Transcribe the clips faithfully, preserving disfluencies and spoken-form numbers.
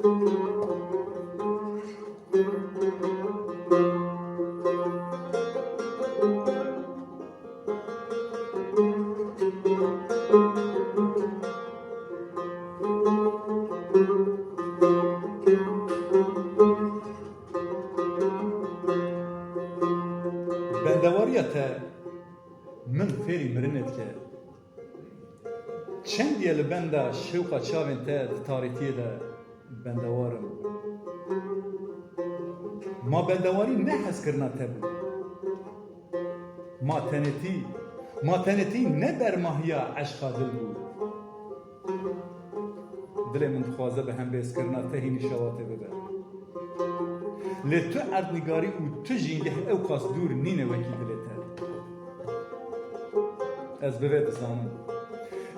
Bendewariya te min fêrî mirinê dike. Çend ye li benda şewqa çavên te di tarîtiyê de bendewar im. Ma bendewarî ne hezkirina te bû. Ma tenêtî, ma tenêtî ne bermahiya eşqa dil bû. Dilê min dixwaze bi hembêzkirina te hînî şewatê bibe. Lê tu erdnîgarî û tu jîngeh ewqas dûr nîne wekî dilê te. Ez bi vê dizanim.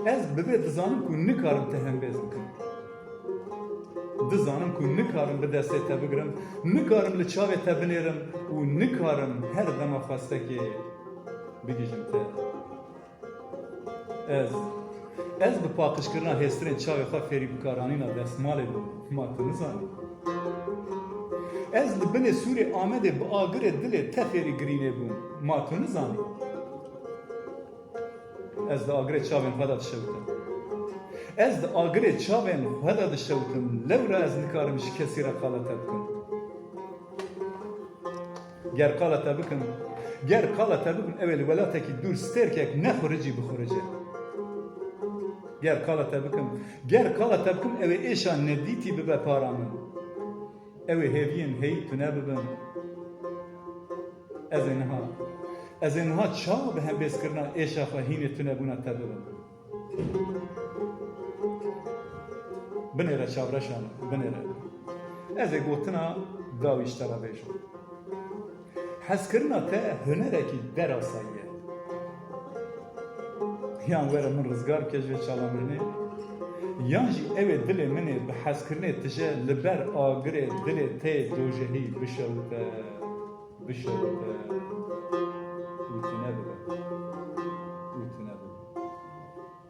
Ez bi vê dizanim ku nikarim te hembêz bikim. Dizanim ku nikarim bi destê te bigirim, nikarim li çavê te binêrim û nikarim her dema xwestekê bigihîjim te. Ez, ez bi paqijkirina hêstirên çavê xwe fêrî bikaranîna destmalê bûm, ma tu nizanî? Ez li binê sûrê Amedê bi agirê dilê te fêrî girînê bûm, ma tu nizanî? Ez di agirê çavên xwe de dişewitim. Ez di agirê çavên xwe de dişewitim, lewra ez nikarim ji kesî re qala te bikim. Ger qala te bikim, ger qala te bikim, ew ê li welatekî dûr stêrkek ne xuricî bixurice. Ger qala te bikim, ger qala te bikim, ew ê êşa nedîtî bibe para min. Ew ê hêviyên heyî tune bibin. Ez ê niha, ez ê niha çawa bi hembêzkirina êşa xwe hînê tunebûna te bibim? Binêre çavreşa min, binêre. Ez ê gotina dawî ji te re bêjim. Hezkirina te hunerekî derasayî ye. Yan were min rizgar bike ji vê çalamirinê, yan jî ew ê dilê min ê bi hezkirinê tije li ber agirê dilê te yê dojehî bişewite. Bişewite û tune bibe.